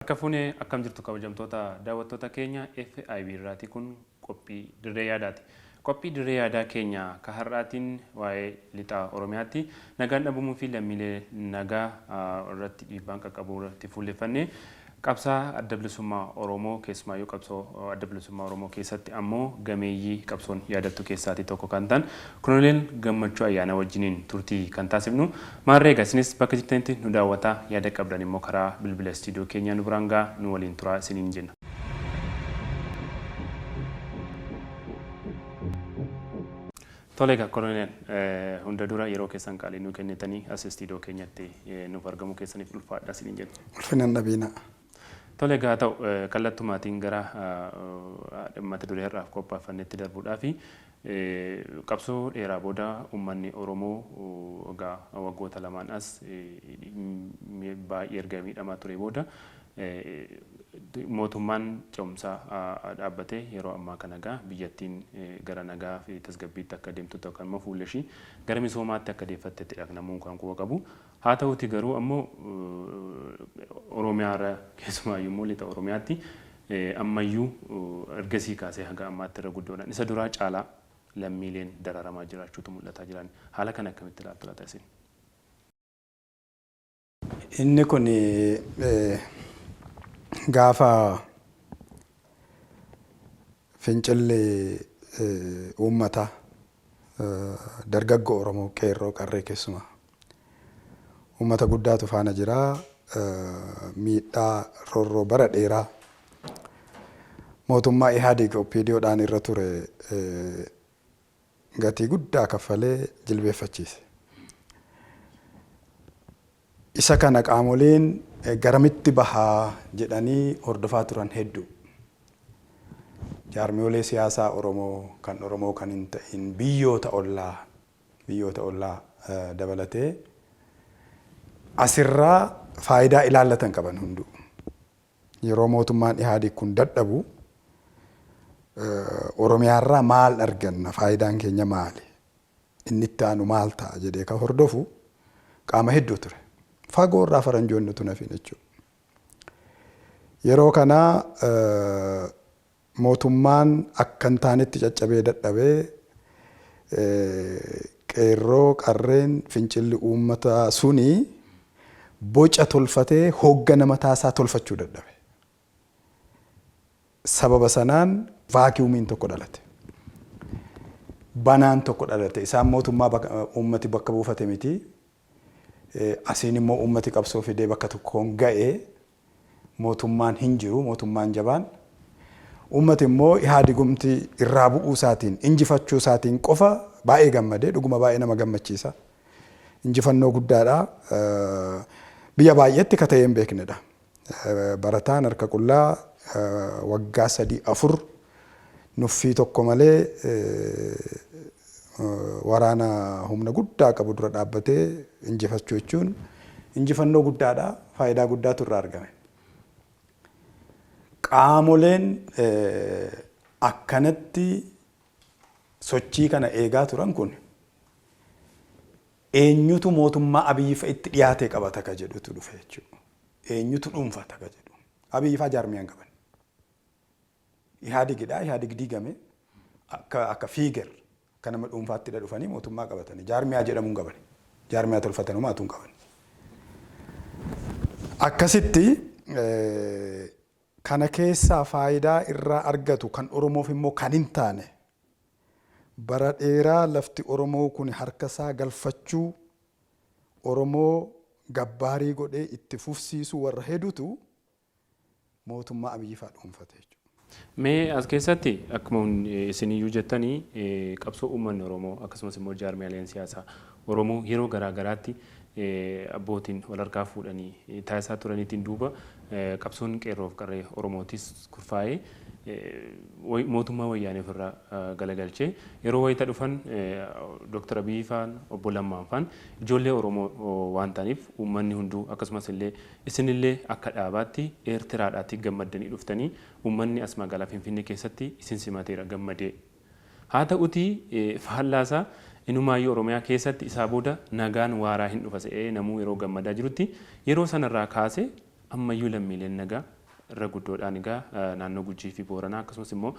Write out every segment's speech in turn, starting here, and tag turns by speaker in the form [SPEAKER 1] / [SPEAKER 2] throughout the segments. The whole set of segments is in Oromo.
[SPEAKER 1] Harka fuunee akkam jirtu kabajamtoota daawwattoota keenya FIB irraati kun qophii dirree yaadaati. Qophii dirree yaadaa keenya ka har'aatiin waa'ee lixa Oromiyaatti nagaan dhabamuu fi lammiilee nagaa irratti dhiibbaan qaqqabuu irratti fuulleffannee qabsaa adda bilisummaa Oromoo keessumaayyuu qabsoo adda bilisummaa Oromoo keessatti ammoo gameeyyii qabsoon yaadattu keessaatii tokko kan ta'an Koloneel Gammachuu Ayyaanaa wajjiniin turtii kan taasifnu. Maarree egaa isinis bakka jirtanitti nu daawwataa yaada qabdan immoo karaa bilbila istiidiyoo keenyaa nu biraan gahaa nu waliin turaa isiniin jenna. Tole egaa Koloneel hunda dura yeroo keessan qaalii nuu kennitanii as istiidiyoo keenyatti nuuf argamuu keessaniif ulfaadhaa isiniin jenna.
[SPEAKER 2] Ulfina hin dhabiinaa.
[SPEAKER 1] Tole egaa haa ta'u kallattumaatiin gara mata duree har'aaf qophaaffannetti darbuudhaaf qabsoo dheeraa booda uummanni Oromoo egaa waggoota lamaan as baay'ee erga miidhamaa ture booda Mootummaan ce'umsaa dhaabbatee yeroo ammaa kana egaa biyyattiin gara nagaa fi tasgabbiitti akka deemtutti yookaan immoo fuula ishii gara misoomaatti akka deeffattettidha kan namuu kan quba qabu. Haa ta'uuti garuu ammoo Oromiyaa irra keessumaayyuu immoo lixa Oromiyaatti ammayyuu ergasii kaasee haga ammaatti irra guddoodhaan isa duraa caalaa lammiileen dararamaa jiraachuutu mul'ataa jiran. Haala kana akkamitti ilaaltu laata isin?
[SPEAKER 2] Inni kun gaafa fincilli uummataa dargaggoo Oromoo qeerroo qarree keessumaa uummata guddaatu faana jira. Miidhaa roorroo bara dheeraa mootummaa Ihaadig OPDOdhaan irra ture gatii guddaa kaffalee jilbeeffachiise. Isa kana qaamoleen garamitti baha jedhanii hordofaa turan hedduu. Jaarmiyoolee siyaasaa Oromoo kan Oromoo kan hin ta'in biyyoota ollaa biyyoota ollaa dabalatee asirraa faayidaa ilaallatan qaban hunduu. Yeroo mootummaan Ihaadig kun dadhabu Oromiyaarraa maal arganna, faayidaan keenya maali, inni itti aanu maal ta'a jedhee kan hordofu qaama hedduu ture. Fagoorraa faranjoonni utuu hin hafiin jechuudha. Yeroo kana mootummaan akka hin taanetti caccabee dadhabee qeerroo, qarreen, fincilli uummataa suni boca tolfatee hooggana mataa isaa tolfachuu dadhabe. Sababa sanaan vaakiyuumiin tokko dhalate. Banaan tokko dhalate. Isaan mootummaa uummati bakka buufate miti. Asiin immoo uummati qabsoo fidee bakka tokkoon ga'e. Mootummaan hin jiru, mootummaan jabaan. Uummati immoo Ihaadigumti irraa bu'uu isaatiin, injifachuu isaatiin qofa baay'ee gammade. Dhuguma baay'ee nama gammachiisa. Injifannoo guddaadha. Biyya baay'eetti ka ta'ee hin beeknedha. Barataan harka qullaa waggaa sadii afur nuffii tokko malee waraana humna guddaa qabu dura dhaabbatee injifachuu jechuun injifannoo guddaadha. Faayidaa guddaatu irraa argame. Qaamoleen akkanatti sochii kana eegaa turan kun eenyutu mootummaa Abiyyi fa'itti dhiyaatee qabata ka jedhutu dhufe jechuudha. Eenyutu dhuunfata ka jedhu. Abiyyi faa jaarmiyaa hin qaban. Ihaadigidha. Ihaadig diigame akka akka fiiger akka nama dhuunfaatti dhufanii mootummaa qabatanii jaarmiyaa jedhamuu hin qaban. Jaarmiyaa tolfatan homaatu hin qaban. Akkasitti kana keessaa faayidaa irraa argatu kan Oromoof immoo kan hin taane bara dheeraa lafti Oromoo kun harka isaa galfachuu Oromoo gabbaarii godhee itti fufsiisuu warra hedutu mootummaa Abiyyi faa dhuunfate jechuudha.
[SPEAKER 1] Mee as keessatti akkuma isiniyyuu jettanii qabsoo uummanni Oromoo akkasumas immoo jaarmiyaaleen siyaasaa Oromoo yeroo garaa garaatti abbootiin wal harkaa fuudhanii taasisaa turaniitiin duuba qabsoon qeerroof qarree Oromootis kurfaa'ee mootummaa wayyaanee ofirraa galagalchee yeroo wayita dhufan Dr. Abiyyi faan obbo Lammaan faan ijoollee Oromoo waan ta'aniif uummanni hunduu akkasumas illee isinillee akka dhaabaatti Eertiraadhaatti gammaddanii dhuftanii uummanni as magaalaa Finfinnee keessatti isin simateera gammadee. Haa ta'utii faallaasaa inumaayyuu Oromiyaa keessatti isaa booda nagaan waaraa hin dhufa se'ee namuu yeroo gammadaa jirutti yeroo sanarraa kaasee Ammayyuu lammiileen nagaa irra guddoodhaan egaa naannoo Gujii fi Booranaa akkasumas immoo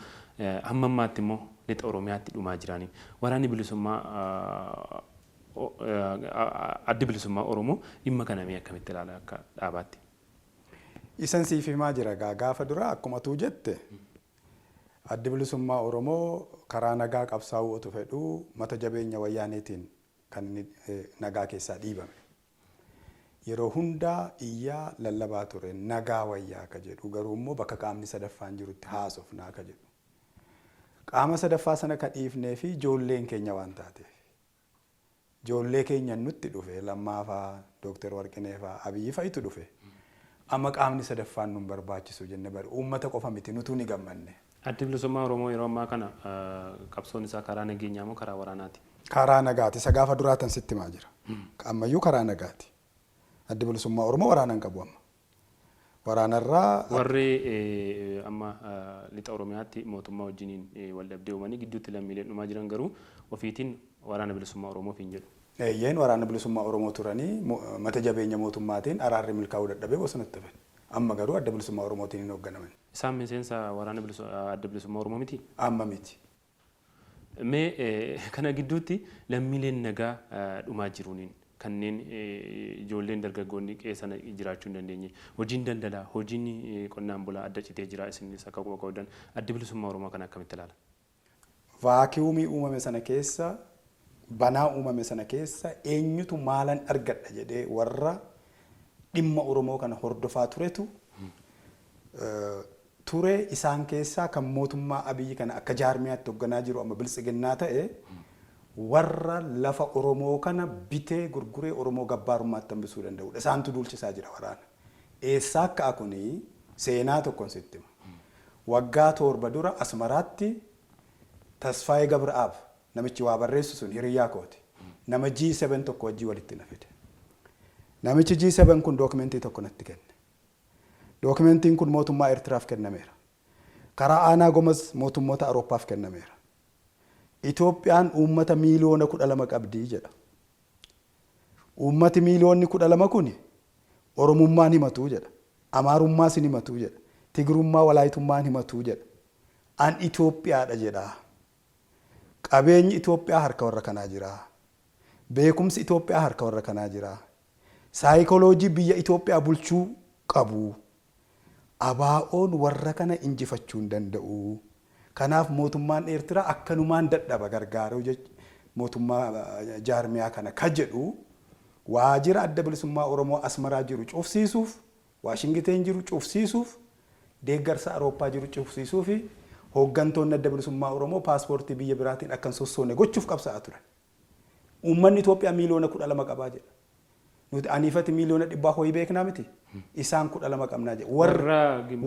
[SPEAKER 1] hamma ammaatti immoo lixa Oromiyaatti dhumaa jiranii. Waraanni bilisummaa addi bilisummaa Oromoo dhimma kana mee akkamitti ilaala akka dhaabaatti?
[SPEAKER 2] Isan siif himaa jira gaafa dura akkuma tuu jette addi bilisummaa Oromoo karaa nagaa qabsaa'uu otu fedhuu mata jabeenya wayyaaneetiin kan inni nagaa keessaa dhiibame. Yeroo hundaa iyyaa lallabaa ture nagaa wayyaa ka jedhu garuu immoo bakka qaamni sadaffaan jirutti haasofnaa ka jedhu. Qaama sadaffaa sana ka dhiifnee fi ijoolleen keenya waan taateef. Ijoollee keenya nutti dhufe Lammaafaa, Dooktar Warqineefaa, Abiyyi fa'itu dhufe. Amma qaamni sadaffaan nun barbaachisu jenne bari uummata qofa miti nutuu ni gammanne.
[SPEAKER 1] Addi bilisummaa Oromoo yeroo ammaa kana qabsoon isaa karaa nageenyaa moo karaa waraanaati?
[SPEAKER 2] Karaa nagaati. Isa gaafa duraa tan sitti himaa jira. Ammayyuu karaa nagaati. Addi bilisummaa Oromoo waraana hin qabu amma. Waraanarraa
[SPEAKER 1] Warri amma lixa Oromiyaatti mootummaa wajjiniin wal dhabdee uumanii gidduutti lammiileen dhumaa jiran garuu ofiitiin waraana bilisummaa Oromoof hin jedhu.
[SPEAKER 2] Eeyyeen waraana bilisummaa Oromoo turanii mata jabeenya mootummaatiin araarri milkaa'uu dadhabee bosonatti hafan. Amma garuu adda bilisummaa Oromootiin hin hoogganaman.
[SPEAKER 1] Isaan miseensa waraana adda bilisummaa Oromoo miti?
[SPEAKER 2] Amma miti.
[SPEAKER 1] Mee kana gidduutti lammiileen nagaa dhumaa jiruuniin kanneen ijoolleen dargaggoonni qe'ee sana jiraachuu hin dandeenye hojiin daldalaa hojiin qonnaan bulaa adda citee jira isinis akka quba qabdan addi bilisummaa Oromoo kana akkamitti ilaala?
[SPEAKER 2] Vaakiyuumii uumame sana keessa banaa uumame sana keessa eenyutu maalan argadha jedhee warra dhimma Oromoo kana hordofaa turetu ture isaan keessaa kan mootummaa Abiyyi kana akka jaarmiyaatti hoogganaa jiru amma biltsiginnaa ta'e warra lafa Oromoo kana bitee gurguree Oromoo gabbaarummaatti hambisuu danda'udha. Isaantu duulchisaa jira waraana. Eessaa akka kuni seenaa tokkoon sitti hima. Waggaa 7 dura Asmaraatti Tasfaayee Gabra'aab namichi waa barreessu sun hiriyyaa kooti. Nama G7 tokko wajjin walitti na fide. Namichi G7 kun dookimentii tokko natti kenne. Dookimentiin kun mootummaa Eertiraaf kennameera. Karaa aanaa Gomaz mootummoota Awurooppaaf kennameera. Itoophiyaan uummata miiliyoona 12 qabdi jedha. Uummati miiliyoonni 12 kun Oromummaan himatu jedha. Amaarummaas hin himatu jedha. Tigrummaa walaayitummaan himatu jedha. An Itoophiyaadha jedha. Qabeenyi Itoophiyaa harka warra kanaa jira. Beekumsi Itoophiyaa harka warra kanaa jira. Saayikoloojii biyya Itoophiyaa bulchuu qabu. Abaa'oon warra kana injifachuu hin danda'u. Kanaaf mootummaan Eertiraa akkanumaan dadhaba gargaaruu mootummaa jaarmiyaa kana ka jedhu waajjira adda bilisummaa Oromoo Asmaraa jiru cufsiisuuf, Waashingiteen jiru cufsiisuuf, deeggarsa Awurooppaa jiru cufsiisuu fi hooggantoonni adda bilisummaa Oromoo paaspoortii biyya biraatiin akka hin sossoone gochuuf qabsaa'aa turan. Uummanni Itoophiyaa miiliyoona 12 qabaa jedha. Nuti aniifati miiliyoona 100 hoyi beeknaa miti. Isaan 12 qabnaa jedha.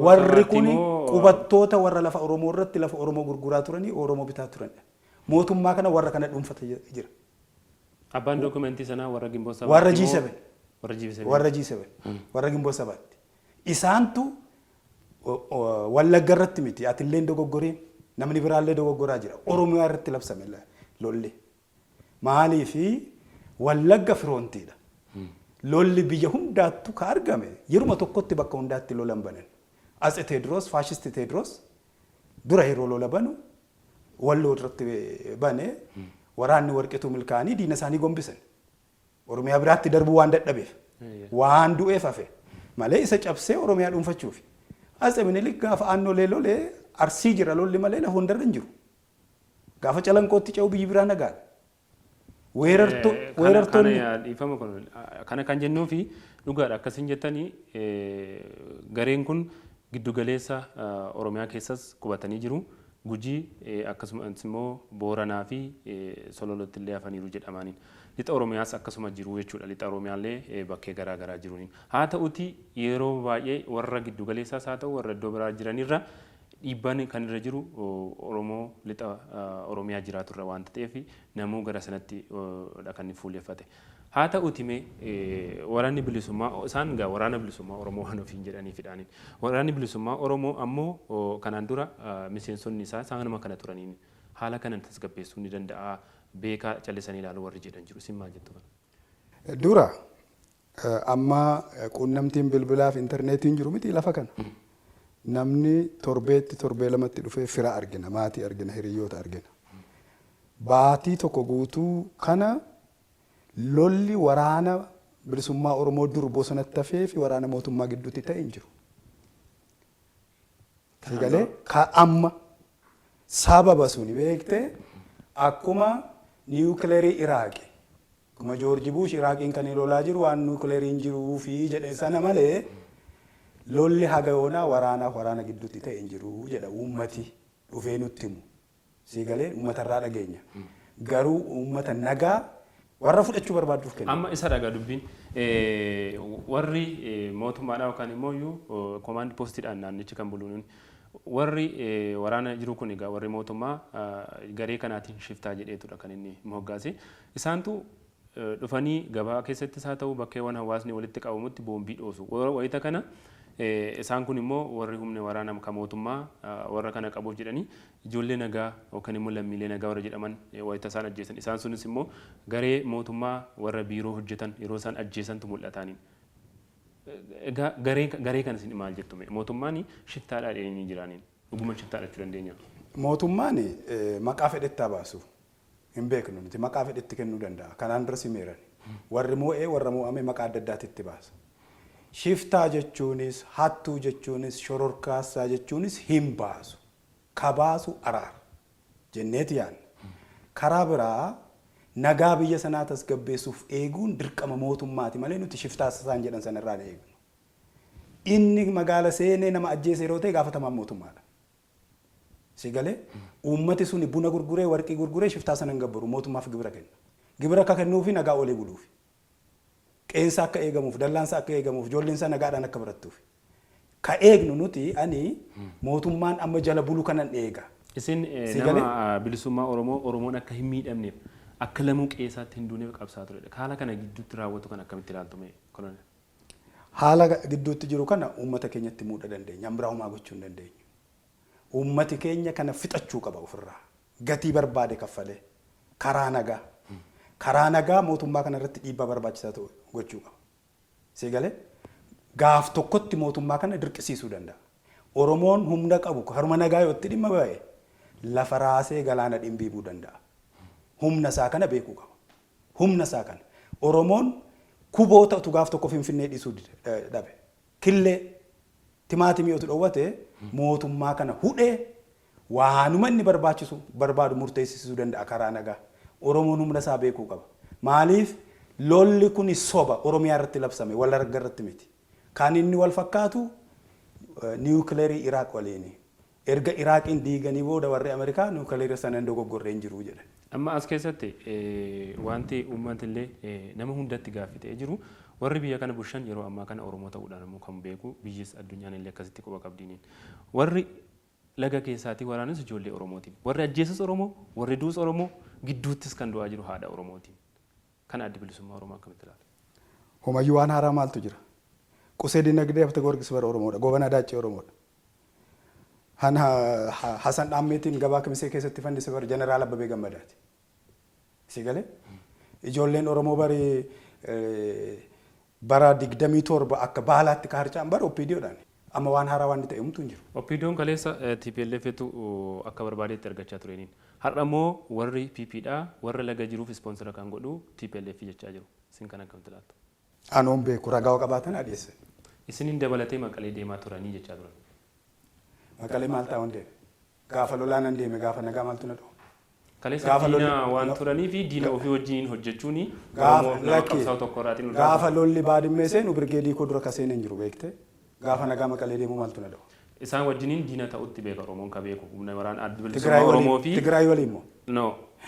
[SPEAKER 2] Warri kun qubattoota warra lafa Oromoo irratti lafa Oromoo gurguraa turanii Oromoo bitaa turanidha. Mootummaa kana warra kana dhuunfata jira.
[SPEAKER 1] Abbaan dookumentii sanaa warra Gimboo Sabaatti.
[SPEAKER 2] Warra G7.
[SPEAKER 1] Warra G7.
[SPEAKER 2] Warra G7. Warra Gimboo Sabaatti. Isaantu Wallagga irratti miti atilleen dogoggoriin namni biraallee dogoggoraa jira. Oromiyaa irratti labsame lolli. Maaliifi Wallagga firoontiidha. Lolli biyya hundaattu ka argame yeruma tokkotti bakka hundaatti lola hin banan. Atse Teediroos faashisti Teediroos dura yeroo lola banu Walloo irratti bane waraanni Warqituu milkaa'anii diina isaanii gombisan. Oromiyaa biraatti darbuu waan dadhabeef waan du'eef hafe malee isa cabsee Oromiyaa dhuunfachuuf. Atse Minilik gaafa Aannolee lolee Arsii jira lolli malee lafa hundarra hin jiru. Gaafa Calanqootti ce'u biyyi biraa nagaadha. Weerartoonni.
[SPEAKER 1] Dhiifama kun kana kan jennuu fi dhugaadha akkasiin jettanii gareen kun giddugaleessa Oromiyaa keessas qubatanii jiru. Gujii akkasumas immoo Booranaa fi Sololotti illee hafaniiru jedhamaaniin. Lixa Oromiyaas akkasuma jiru jechuudha. Lixa Oromiyaallee bakkee garaa garaa jiruun. Haa ta'uti yeroo baay'ee warra giddugaleessaas haa ta'u warra iddoo biraa jiranirra dhiibbaan kan irra jiru Oromoo lixa Oromiyaa jiraaturra waan ta'eef namuu gara sanatti kan inni fuulleffate. Haa ta'uti mee waraanni bilisummaa isaan egaa waraana bilisummaa Oromoo waan ofiin jedhaniifidhaaniin. Waraanni bilisummaa Oromoo ammoo kanaan dura miseensonni isaa isaanuma kana turaniin haala kanan tasgabbeessuu ni danda'a beekaa callisanii ilaaluu warri jedhan jiru. Isin maal jettu kana?
[SPEAKER 2] Dura Amma quunnamtiin bilbilaa fi intarneetiin jiru miti lafa kana. Namni torbeetti torbee lamatti dhufee fira argina, maatii argina, hiriyoota argina. Baatii tokko guutuu kana lolli waraana bilisummaa Oromoo dur bosonatti hafee fi waraana mootummaa gidduutti ta'e hin jiru. Sagalee ka amma sababa suni beekte akkuma niwukileerii Iraaqi, akkuma Joorji Buush Iraaqiin kan lolaa jiru waan niwukileeriin jiruu fi jedhe sana malee, lolli haga yoonaa waraanaaf waraana gidduutti ta'e hin jiru jedha uummati dhufee nutti himu. Siigalee uummatarraa dhageenya. Garuu uummata nagaa warra fudhachuu barbaadduuf kenna.
[SPEAKER 1] Amma isa dhagaa dubbiin warri mootummaadhaa yookaan immoo iyyuu command postiidhaan naannichi kan buluun, warri waraana jiru kun egaa warri mootummaa garee kanaatiin shiftaa jedheetudha kan inni moggaase. Isaantu dhufanii gabaa keessattis haa ta'u bakkeewwan hawaasni walitti qabamutti boombii dhoosu. Wayita kana isaan kun immoo warri humna waraana kan mootummaa warra kana qabuuf jedhanii ijoollee nagaa yookaan immoo lammiilee nagaa warra jedhaman wayita isaan ajjeesan. Isaan sunis immoo garee mootummaa warra biiroo hojjetan yeroo isaan ajjeesantu mul'ataaniin. Egaa garee kana isin maal jettu? Mootummaan shiftaadhaa jedhanii jiraaniin. Dhuguma shiftaadha jechuu dandeenya?
[SPEAKER 2] Mootummaan maqaa fedhetti haa baasu. Hin beeknu nuti, maqaa fedhetti kennuu danda'a. Kanaan dura simeeran. Warri moo'ee warra moo'ame maqaa adda addaatti itti baasa. Shiftaa jechuunis, hattuu jechuunis, shororkaassaa jechuunis hin baasu. Ka baasu araara jenneeti yaadna. Karaa biraa nagaa biyya sanaa tasgabbeessuuf eeguun dirqama mootummaati malee nuti shiftaa isaan jedhan sanarraa hin eegnu. Inni magaala seenee nama ajjeese yeroo ta'e gaafatamaan mootummaadha. Si galee uummati suni buna gurguree, warqii gurguree shiftaa sana hin gabbaru, mootummaaf gibira kenna. Gibira akka kennuufi nagaa oolee buluufi. Qeensa akka eegamuuf, dallaansa akka eegamuuf, ijoolleensa nagaadhaan akka barattuuf. Ka eegnu nuti, ani mootummaan amma jala bulu kanan eega.
[SPEAKER 1] Isin nama bilisummaa Oromoo, Oromoon akka hin miidhamneef, akka lamuu qe'eesaatti hin duuneef qabsaa turedha. Haala kana gidduutti raawwatu kan akkamitti ilaaltu mee, Koloneel?
[SPEAKER 2] Haala gidduutti jiru kana uummata keenyatti muudha dandeenya. An biraa homaa gochuu hin dandeenyu. Uummati keenya kana fixachuu qaba ofirraa. Gatii barbaade kaffalee. Karaa nagaa. Karaa nagaa mootummaa kana irratti dhiibbaa barbaachisaa ta'u gochuu qaba. Si galee gaaf tokkotti mootummaa kana dirqisiisuu danda'a. Oromoon humna qabu karuma nagaa yoo itti dhimma ba'e lafa raasee galaana dhimbiibuu danda'a. Humna isaa kana beekuu qaba. Humna isaa kana. Oromoon kuboo ta'utu gaaf tokko Finfinnee dhiisuu dhabe. Killee timaatimii otu dhowwate mootummaa kana hudhee waanuma inni barbaachisu barbaadu murteessisuu danda'a karaa nagaa. Oromoon humna isaa beekuu qaba. Maaliif lolli kun soba Oromiyaa irratti labsame, Wallagga irratti miti. Kan inni wal fakkaatu niwukileerii Iraaq waliini. Erga Iraaqiin diiganii booda warri Ameerikaa niwukileerii sana hin dogoggorree hin jiru jedhan.
[SPEAKER 1] Amma as keessatti wanti uummati illee nama hundatti gaaffii ta'ee jiru, warri biyya kana bulchan yeroo ammaa kana Oromoo ta'uudhaan immoo kan beeku, biyyis addunyaan illee akkasitti quba qabdiiniin. Warri laga keessaatii waraanis ijoollee Oromootiin. Warri ajjeesus Oromoo, warri du'us Oromoo, gidduuttis kan du'aa jiru haadha Oromootiin. Kana Addi Bilisummaa Oromoo akkamitti ilaala?
[SPEAKER 2] Homayyuu waan haaraa maaltu jira? Qusee Dinagdee Habte Goorgis bara Oromoodha. Gobanaa Daaccee Oromoodha. Han Hasan Dhaammeetiin gabaa Kimisee keessatti fannise bara Jeneraal Abbabee Gammadaati. Si galee? Ijoolleen Oromoo bari bara 27 akka baalaatti ka harca'an bara OPDOdhaan. Amma waan haaraa waan ta'e homtuu hin jiru.
[SPEAKER 1] OPDOn kaleessa TPLFtu akka barbaadetti argachaa tureniin. Har'a immoo warri PPdha warra laga jiruuf sponsor kan godhu TPLF jechaa jiru. Isin kan akkamitti ilaaltu?
[SPEAKER 2] Anoon beeku, ragaa qabaatan adheesse.
[SPEAKER 1] Isiniin dabalatee Maqalee deemaa turanii jechaa turan.
[SPEAKER 2] Maqalee maal taa'uun deeme? Gaafa lolaa nan deeme, gaafa nagaa maaltu na dhufu?
[SPEAKER 1] Kaleessa diina waan turanii fi diina ofii wajjiniin hojjechuun Oromoof nama qabsaa'u tokko irraatiin
[SPEAKER 2] ulfaata. Gaafa lolli Baadimmee seenu birgeedii koo dura ka seenee hin jiru beekte. Gaafa nagaa Maqalee deemuu maaltu na dhufu?
[SPEAKER 1] Isaan wajjiniin diina ta'utti beeka Oromoon ka beeku. Humna waraana Addi Bilisummaa Oromoo fi
[SPEAKER 2] Tigraay waliin moo?
[SPEAKER 1] No.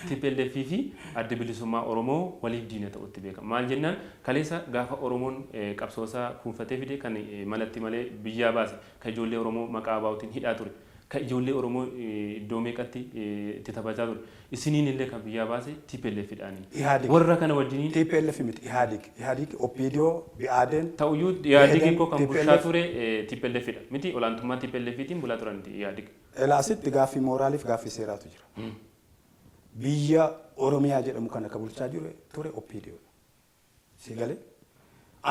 [SPEAKER 1] TPLF fi Addi Bilisummaa Oromoo waliif diina ta'utti beeka. Maal jennaan, kaleessa gaafa Oromoon qabsoosaa kuunfatee fide kan malatti malee biyyaa baase, kan ijoollee Oromoo maqaa ABOtiin hidhaa ture, kan ijoollee Oromoo iddoo meeqatti itti taphachaa ture. Isiniin illee kan biyyaa baase TPLF dhaani.
[SPEAKER 2] Ihaadig.
[SPEAKER 1] Warra kana wajjiniin.
[SPEAKER 2] TPLF miti, Ihaadig. Ihaadig, OPDO, BADN.
[SPEAKER 1] Ta'uyyuu Ihaadig koo kan bulchaa ture TPLF dha. Miti, olaantummaa TPLFtiin bulaa turan Ihaadig.
[SPEAKER 2] Elaa asitti gaaffii mooraaliif gaaffii seeraatu jira. Biyya Oromiyaa jedhamu kana kan bulchaa jiru ture OPDO dha. Si galee?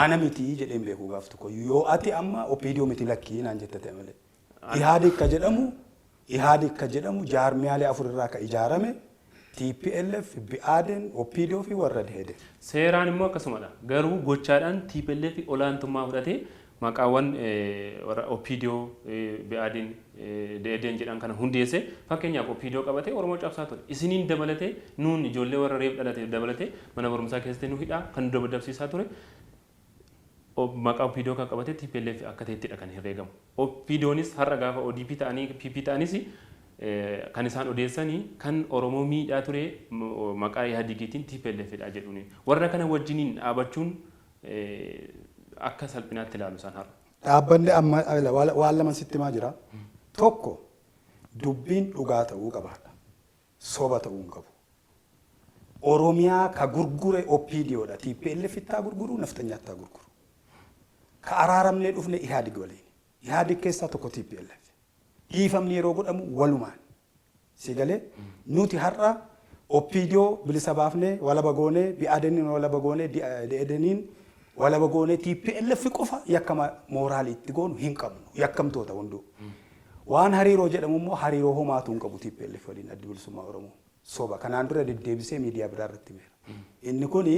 [SPEAKER 2] Ana miti jedheen beeku gaaf tokko. Yoo ati amma OPDO miti lakkii naan jette ta'e malee. Ihaadig ka jedhamu, Ihaadig ka jedhamu jaarmiyaalee afur irraa ka ijaarame TPLF, BADN, OPDO fi warra Deheden.
[SPEAKER 1] Seeraan immoo akkasumadha. Garuu gochaadhaan TPLF olaantummaa fudhatee maqaawwan warra OPDO, BADN, Deheden jedhan kana hundeesse. Fakkeenyaaf OPDO qabatee Oromoo cabsaa ture. Isiniin dabalatee, nuun ijoollee warra reef dhalate dabalatee mana barumsaa keessatti nu hidhaa kan nu dabsiisaa ture. Maqaa OPDO kan qabate TPLF akka ta'ettidha kan herreegamu. OPDOnis har'a gaafa ODP ta'anii PP ta'anis kan isaan odeessanii kan Oromoo miidhaa ture maqaa Ihadigiitiin TPLF dha jedhuuni. Warra kana wajjiniin dhaabachuun akka salphinaatti ilaalu isaan har'a.
[SPEAKER 2] Dhaabbanni amma waan lama sitti himaa jira. Tokko, dubbiin dhugaa ta'uu qabaadha. Soba ta'uu hin qabu. Oromiyaa ka gurgure OPDOdha. TPLF ittaa gurguru, nafxanyaattaa gurguru. Ka araaramnee dhufne Ihaadig waliin. Ihaadig keessaa tokko TPLF. Dhiifamni yeroo godhamu walumaan. Si galee, nuti har'a OPDO bilisa baafnee walaba goonee, BADNin walaba goonee, DEDNin walaba goonee, TPLF qofa yakka mooraalii itti goonu hin qabnu. Yakkamtoota hunduu. Waan hariiroo jedhamu immoo hariiroo homaatu hin qabu TPLF waliin Addi Bilisummaa Oromoo. Soba kanaan dura deddeebisee miidiyaa biraa irratti himeera. Inni kuni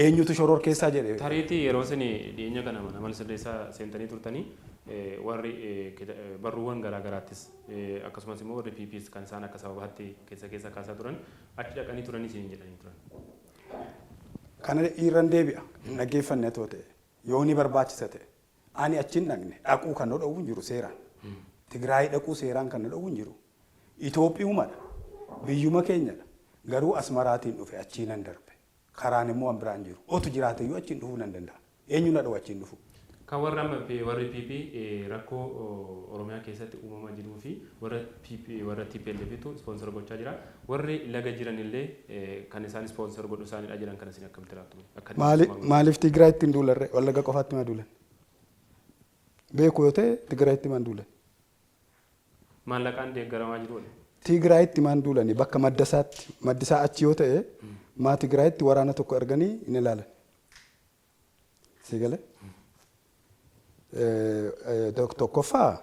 [SPEAKER 2] eenyutu shoror keessaa jedhe.
[SPEAKER 1] Tariitii yeroo isin dhiyeenya kana mana sirreessaa seentanii turtanii warri barruuwwan garaa garaattis akkasumas immoo warri PPs kan isaan akka sababaatti keessa keessa kaasaa turan achi dhaqanii turanii isin jedhanii turan.
[SPEAKER 2] Kana irran deebi'a. Hin dhaggeeffanne too ta'e, yoo ni barbaachisa ta'e, ani achi hin dhaqne. Dhaquu kan nu dhowwu hin jiru seeraan. Tigraay dhaquu seeraan kan nu dhowwu hin jiru. Itoophiyumadha. Biyyuma keenyadha. Garuu Asmaraatiin dhufe, achii nan darbe. Karaan immoo waan biraan jiru. Otu jiraate iyyuu achiin dhufuu nan danda'a. Eenyu na dhowwa achiin dhufu?
[SPEAKER 1] Kan warra amma warri PP rakkoo Oromiyaa keessatti uumamaa jiruu fi warra PP, warra TPLFtu sponsor gochaa jira. Warri laga jiran illee kan isaan sponsor godhu isaanidha jedhan. Kana isin akkamitti ilaaltu? Akka
[SPEAKER 2] Maaliif Tigraayitti hin duularre? Wallagga qofaatti maa duulan? Beeku yoo ta'e Tigraayitti maan duulan?
[SPEAKER 1] Maallaqaan deeggaramaa jiru.
[SPEAKER 2] Tigraayitti maan duulani? Bakka madda isaatti, maddi isaa achi yoo ta'e, maa Tigraayitti waraana tokko erganii hin ilaalan? Si galee? Tokkoffaa,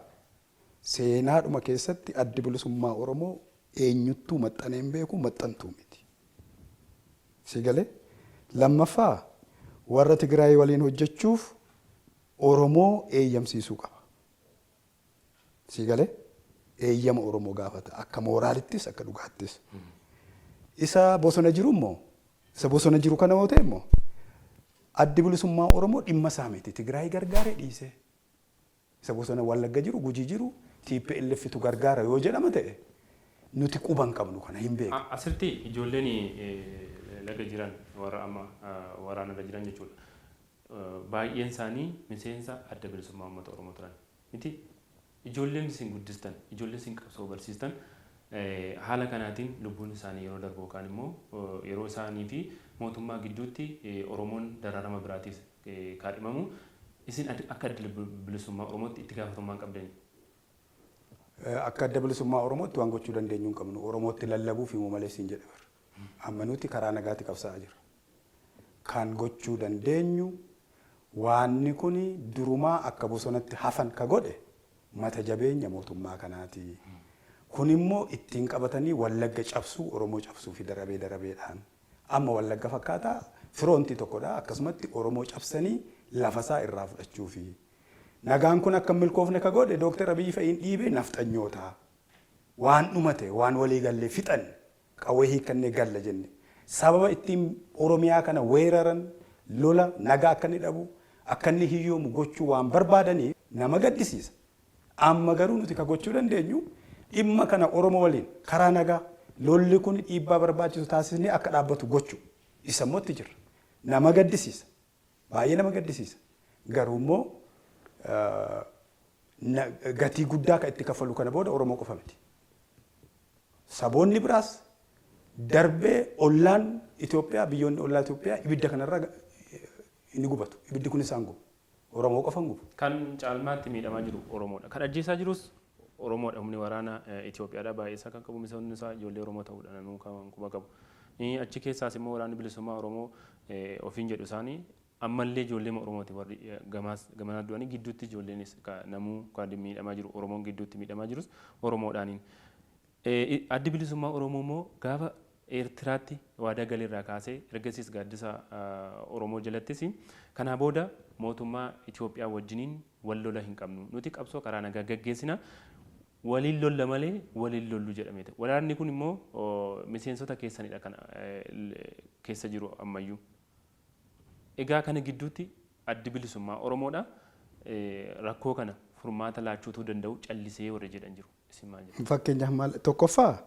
[SPEAKER 2] seenaadhuma keessatti Addi Bilisummaa Oromoo eenyuttuu maxxanee hin beeku, maxxantuu miti. Si galee? Lammaffaa, warra Tigraay waliin hojjechuuf Oromoo eeyyamsiisuu qaba. Si galee? Eeyyama Oromoo gaafata. Akka mooraalittis, akka dhugaattis. Isa bosona jiru immoo, isa bosona jiru kana yoo ta'e immoo, Addi Bilisummaa Oromoo dhimma isaa miti. Tigraay gargaaree dhiisee. Isa bosona Wallagga jiru, Gujii jiru, TPLFtu gargaara yoo jedhama ta'e, nuti quba hin qabnu, kana hin beeknu.
[SPEAKER 1] Asirratti ijoolleen laga jiran, warra amma waraanarra jiran jechuudha. Baay'een isaanii miseensa Adda Bilisummaa Uummata Oromoo turan. Miti, ijoolleen isin guddistan, ijoollee isin qabsoo barsiistan haala kanaatiin lubbuun isaanii yeroo darbu yookaan immoo yeroo isaanii fi mootummaa gidduutti Oromoon dararama biraatiif kaadhimamu, isin akka Adda Bilisummaa Oromootti itti gaafatamummaa qabdani.
[SPEAKER 2] Akka Adda Bilisummaa Oromootti waan gochuu dandeenyu hin qabnu. Oromootti lallabuuf himuu malee siin jedhe bara. Amma nuti karaa nagaatti qabsaa'aa jirra. Kan gochuu dandeenyu, waanni kun durumaa akka bosonatti hafan ka godhe mata jabeenya mootummaa kanaati. Kun immoo ittiin qabatanii Wallagga cabsuu, Oromoo cabsuu fi darabee darabeedhaan. Amma Wallagga fakkaataa firoontii tokkodha, akkasumatti Oromoo cabsanii lafasaa irraa fudhachuufi. Nagaan kun akka hin milkoofne ka godhe Dooktar Abiyyi fa'iin dhiibee nafxanyoota. Waan dhumate, waan walii gallee fixan, qawwee hiikkannee galla jenne. Sababa ittiin Oromiyaa kana weeraran, lola, nagaa akka inni dhabu, akka inni hiyyoomu gochuu waan barbaadaniif nama gaddisiisa. Amma garuu nuti ka gochuu dandeenyu dhimma kana Oromoo waliin karaa nagaa lolli kun dhiibbaa barbaachisu taasisnee akka dhaabbatu gochuu. Isa immoo itti jirra. Nama gaddisiisa. Baay'ee nama gaddisiisa. Garuu immoo gatii guddaa kan itti kaffalu kana booda Oromoo qofa miti. Saboonni biraas darbee ollaan Itoophiyaa, biyyoonni ollaa Itoophiyaa ibidda kanarraa ni gubatu. Ibiddi kun isaan gubu. Oromoo qofa hin gubu.
[SPEAKER 1] Kan caalmaatti miidhamaa jiru Oromoodha. Kan ajjeesaa jirus Oromoodha. Humni waraana Itoophiyaadha. Baay'ee isaa kan qabu miseensonni isaa ijoollee Oromoo ta'uudha. Namuu kan quba qabu. Achi keessaas immoo Waraanni Bilisummaa Oromoo ofiin jedhu isaanii ammallee ijoollee Oromooti warri gamaas gamanaa du'anii gidduutti ijoolleenis namuu kan miidhamaa jiru Oromoon gidduutti miidhamaa jirus Oromoodhaaniin. Addi Bilisummaa Oromoo immoo gaafa Eertiraatti waadaa galeerraa kaasee ergasiis gaaddisa Oromoo jalattis kanaa booda mootummaa Itoophiyaa wajjiniin wal lola hin qabnu. Nuti qabsoo karaa nagaa gaggeessina. Waliin lolla malee waliin lollu jedhameeti. Waraanni kun immoo miseensota keessanidha kan keessa jiru ammayyuu. Egaa kana gidduutti Addi Bilisummaa Oromoodha. Rakkoo kana furmaata laachuutuu danda'u callisee warri jedhan jiru. Isin maal jettu?
[SPEAKER 2] Fakkeenyaaf maal tokkoffaa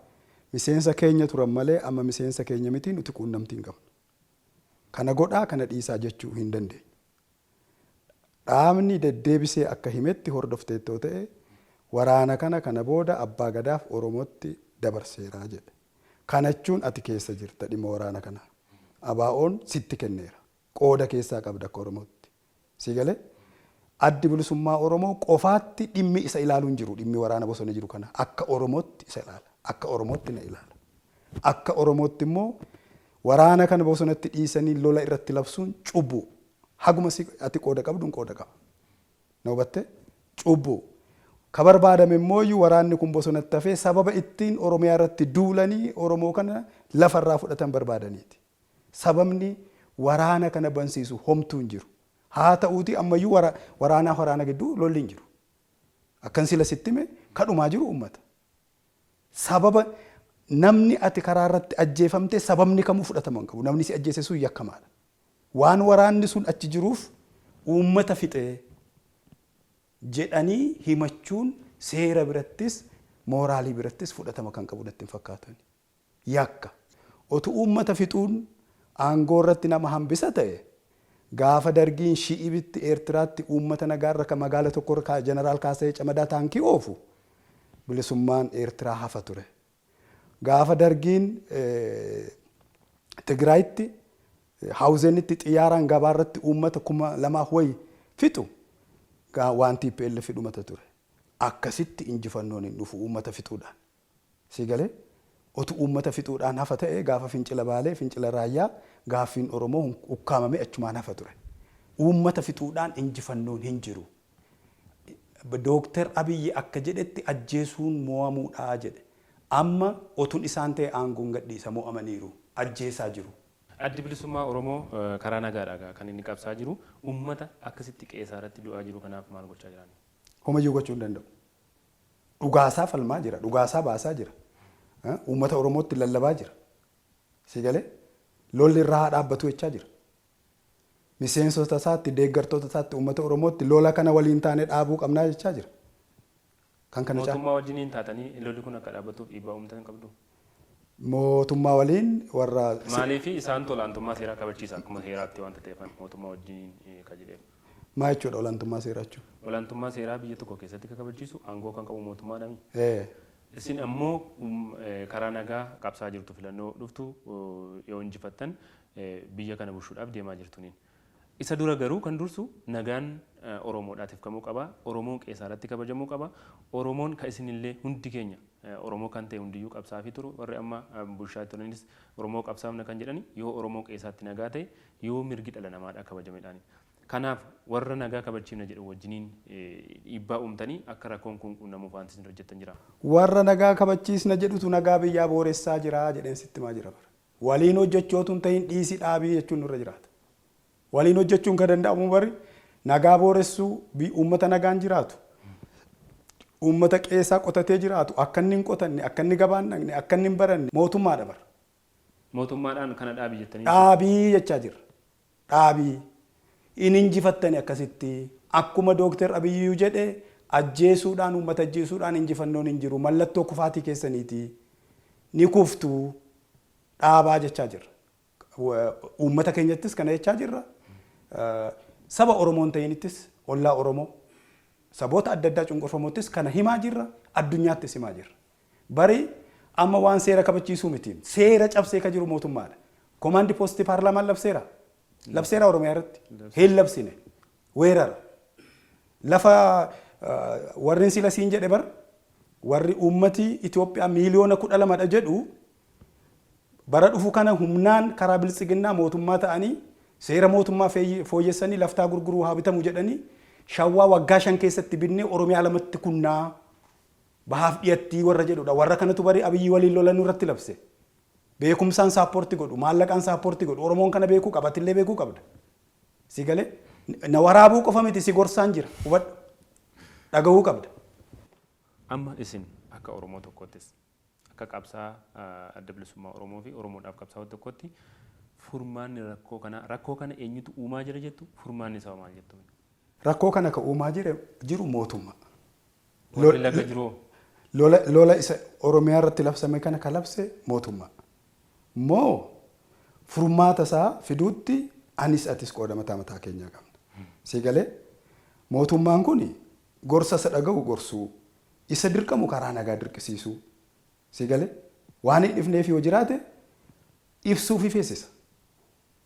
[SPEAKER 2] miseensa keenya turan malee amma miseensa keenya miti, nuti quunnamtii hin qabnu. Kana godhaa kana dhiisaa jechuu hin dandeenyu. Dhaabni deddeebisee akka himetti hordofteettoo ta'e waraana kana booda abbaa gadaaf Oromootti dabarseeraa jedhe. Kana jechuun ati keessa jirta dhimma waraana kanaa. ABO'n sitti kenneera. Qooda keessaa qabda akka Oromootti. Si galee? Addi Bilisummaa Oromoo qofaatti dhimmi isa ilaaluu hin jiru. Dhimmi waraana bosona jiru kana akka Oromootti isa ilaala. Akka Oromootti na ilaala. Akka Oromootti immoo waraana kana bosonatti dhiisanii lola irratti labsuun cubbuu. Haguma ati qooda qabduun qooda qaba. Na hubattee? Cubbuu. Ka barbaadame immoo waraanni kun bosonatti hafee sababa ittiin Oromiyaa irratti duulanii Oromoo kana lafarraa fudhatan barbaadaniiti. Sababni waraana kana bansiisu homtuu hin jiru. Haa ta'uuti ammayyuu waraanaa waraana gidduu lolli hin jiru. Akkan sila sitti hime kadhumaa jiru uummata. Sababa namni ati karaa irratti ajjeefamte sababni kamuu fudhatama hin qabu. Namni si ajjeese sun yakkamaadha. Waan waraanni sun achi jiruuf uummata fixee jedhanii himachuun seera birattis mooraalii birattis fudhatama kan qabu natti hin fakkaatan. Yakka. Otu uummata fixuun aangoo irratti nama hambisa ta'e gaafa dargiin Shi'ibitti Eertiraatti uummata nagaarra kan magaala tokkorra jeneraal Kaasayee Camadaa taankii oofu bilisummaan Eertiraa hafa ture. Gaafa dargiin Tigraayitti Hawuzenitti xiyyaaraan gabaarratti uummata 2000 wayi fixu waan TPLF dhumata ture. Akkasitti injifannoon hin dhufu uummata fixuudhaan. Si galee? Otu uummata fixuudhaan hafa ta'e gaafa fincila Baalee, fincila Raayyaa gaaffiin Oromoo ukkaamamee achumaan hafa ture. Uummata fixuudhaan injifannoon hin jiru. Dooktar Abiyyi akka jedhetti ajjeesuun mo'amuudha jedhe. Amma otun isaan ta'e aangoon gadhiisa, mo'amaniiru. Ajjeesaa jiru.
[SPEAKER 1] Addi Bilisummaa Oromoo karaa nagaadha kan inni qabsaa jiru. Uummata akkasitti qe'eesaa irratti du'aa jiru kanaaf maal gochaa jiran?
[SPEAKER 2] Homayyuu gochuu hin danda'u. Dhugaasaa falmaa jira. Dhugaasaa baasaa jira. Uummata Oromootti lallabaa jira. Si galee? Lolli irraa haa dhaabbatu jechaa jira. Miseensota isaatti, deeggartoota isaatti, uummata Oromootti lola kana waliin taanee dhaabuu qabnaa jechaa jira.
[SPEAKER 1] Kan kana caalu. Mootummaa wajjiniin taatanii lolli kun akka dhaabbatuuf dhiibbaa uumtan qabdu?
[SPEAKER 2] Mootummaa waliin warra.
[SPEAKER 1] Maaliif isaan olaantummaa seeraa kabachiisa akkuma seeraatti waanta ta'eef mootummaa wajjiniin ka jedheef.
[SPEAKER 2] Maa jechuudha olaantummaa seeraa jechuun?
[SPEAKER 1] Olaantummaa seeraa biyya tokko keessatti kan kabachiisu aangoo kan qabu mootummaadhaami. Isin ammoo karaa nagaa qabsaa jirtu, filannoo dhuftu yoo injifattan biyya kana bulchuudhaaf deemaa jirtuniin. Isa dura garuu kan dursu nagaan Oromoodhaatiif kamuu qaba. Oromoon qe'eesaa irratti kabajamuu qaba. Oromoon kan isinillee hundi keenya Oromoo kan ta'e hundiyyuu qabsaafii turu, warri amma bulchaa turanis Oromoo qabsaafna kan jedhani yoo Oromoo qe'eesaatti nagaa ta'e, yoo mirgi dhala namaadhaa kabajamedhaani. Kanaaf warra nagaa kabachiifna jedhu wajjiniin dhiibbaa uumtanii akka rakkoon kun quunnamuuf wanti isin hojjettan jira.
[SPEAKER 2] Warra nagaa kabachiisna jedhutu nagaa biyyaa booressaa jira jedheen sitti himaa jira bara. Waliin hojjechuu otoo hin ta'in dhiisi dhaabii jechuun nurra jiraata. Waliin hojjechuun kan danda'amu bari nagaa booressuu, uummata nagaan jiraatu. Uummata qe'eesaa qotatee jiraatu akka inni hin qotanne, akka inni gabaa hin dhaqne, akka inni hin baranne mootummaadha bara.
[SPEAKER 1] Mootummaadhaan kana dhaabii jettanii?
[SPEAKER 2] Dhaabii jechaa jirra. Dhaabii. In injifattani akkasitti. Akkuma Dooktar Abiyyuu jedhe ajjeesuudhaan, uummata ajjeesuudhaan injifannoon hin jiru. Mallattoo kufaatii keessaniiti. Ni kuftu. Dhaabaa jechaa jirra. Uummata keenyattis kana jechaa jirra. Saba Oromoo hin ta'inittis, ollaa Oromoo saboota adda addaa cunqurfamoottis kana himaa jirra. Addunyaattis himaa jirra. Bari amma waan seera kabachiisuu miti. Seera cabsee ka jiru mootummaadha. Komaandi poostii paarlaamaan labseera. Labseera Oromiyaa irratti. Hin labsine. Weerara. Lafa warri sila siin jedhe bar warri uummati Itoophiyaa 12 miiliyoona jedhu. Bara dhufu kana humnaan karaa biltsiginnaa mootummaa ta'anii seera mootummaa fooyyessanii laftaa gurguruu haa bitamu jedhanii Shawwaa waggaa 5 keessatti binnee Oromiyaa lamatti kunnaa bahaaf dhiyattii warra jedhudha. Warra kanatu bari Abiyyi waliin lolanuu irratti labse. Beekumsaan support godhu, maallaqaan support godhu. Oromoon kana beekuu qaba, atillee beekuu qabda. Si galee na waraabuu qofa miti, si gorsaan jira. Hubadhu. Dhagahuu qabda.
[SPEAKER 1] Amma isin akka Oromoo tokkottis, akka qabsaa Adda Bilisummaa Oromoo fi Oromoodhaaf qabsaa'u tokkotti, furmaanni rakkoo kana, rakkoo kana eenyutu uumaa jira jettu? Furmaanni isaa maal jettu?
[SPEAKER 2] Rakkoo kana ka uumaa jiru mootummaa.
[SPEAKER 1] Warri laga jiru.
[SPEAKER 2] Lola isa Oromiyaa irratti labsame kana ka labse mootummaa. Moo furmaata isaa fiduutti anis atis qooda mataa mataa keenyaa qabna. Si galee, mootummaan kun gorsa isa dhaga'u gorsuu, isa dirqamu karaa nagaa dirqisiisuu. Si galee, waan hin dhifneef yoo jiraate ibsuufi feesisa.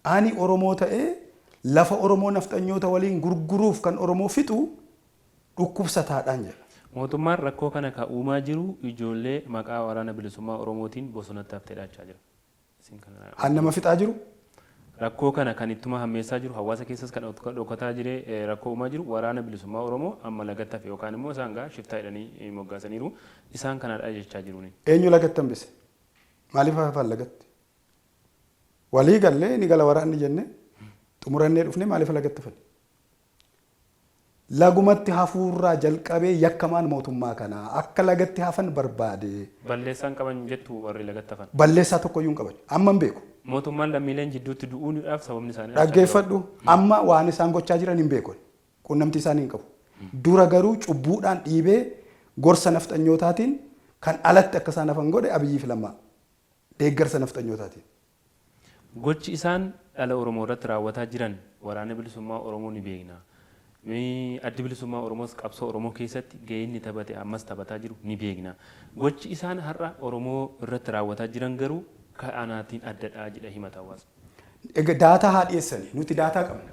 [SPEAKER 2] Ani Oromoo ta'ee lafa Oromoo nafxanyoota waliin gurguruuf kan Oromoo fixu dhukkubsataadhaan jedha.
[SPEAKER 1] Mootummaan rakkoo kana ka uumaa jiru ijoollee maqaa Waraana Bilisummaa Oromootiin bosonatti haftee dhaachaa jira. Isin kana
[SPEAKER 2] Han nama fixaa jiru.
[SPEAKER 1] Rakkoo kana kan ittuma hammeessaa jiru, hawaasa keessas kan dhokataa jiree rakkoo uumaa jiru, Waraana Bilisummaa Oromoo amma lagatti hafe yookaan immoo isaan gaa shiftaa jedhanii moggaasaniiru. Isaan kanadha jechaa jiruuni.
[SPEAKER 2] Eenyu lagatti hambise? Maaliif hafan lagatti? Walii gallee ni gala waraanni jenne xumurannee dhufne, maaliif lagatti hafan? Lagumatti hafuurraa jalqabee yakkamaan mootummaa kanaa akka lagatti hafan barbaade.
[SPEAKER 1] Balleessaan qaban jettu warri lagatti hafan?
[SPEAKER 2] Balleessaa tokkoyyuu hin qaban. Amma hin beeku.
[SPEAKER 1] Mootummaan lammiileen jidduutti du'uudhaaf sababni isaanii.
[SPEAKER 2] Dhaggeeffadhu, amma waan isaan gochaa jiran hin beeku. Quunnamtii isaanii hin qabu. Dura garuu cubbuudhaan dhiibee gorsa nafxanyootaatiin kan alatti akka isaan hafan godhe Abiyyii fi Lammaa. Deeggarsa nafxanyootaatiin.
[SPEAKER 1] Gochi isaan dhala Oromoo irratti raawwataa jiran Waraana Bilisummaa Oromoo ni beekna. Addi Bilisummaa Oromoos qabsoo Oromoo keessatti gahee inni taphate ammas taphataa jiru ni beekna. Gochi isaan har'a Oromoo irratti raawwataa jiran garuu kanaatiin addadha jedha himata hawaasni.
[SPEAKER 2] Egaa data haa dhiyeessani. Nuti data qabna.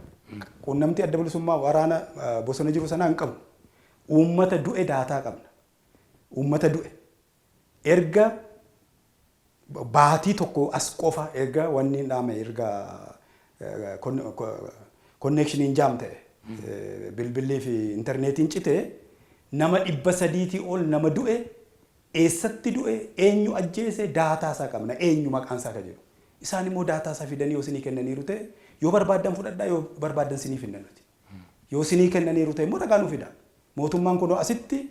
[SPEAKER 2] Quunnamtii Adda Bilisummaa waraana bosona jiru sanaa hin qabnu. Uummata du'e data qabna. Uummata du'e. Erga baatii tokko as qofa, erga wanni dhaame, erga connectioniin jam ta'e, bilbillii fi intarneetiin cite, nama 300tii ol nama du'e, eessatti du'e, eenyu ajjeese, data isaa qabna, eenyu maqaan isaa ka jedhu. Isaan immoo data isaa fidanii yoo isinii kennaniiru ta'e, yoo barbaaddan fudhadhaa, yoo barbaaddan sinii finna nuti. Yoo isinii kennaniiru ta'e immoo ragaa nu fida. Mootummaan kun asitti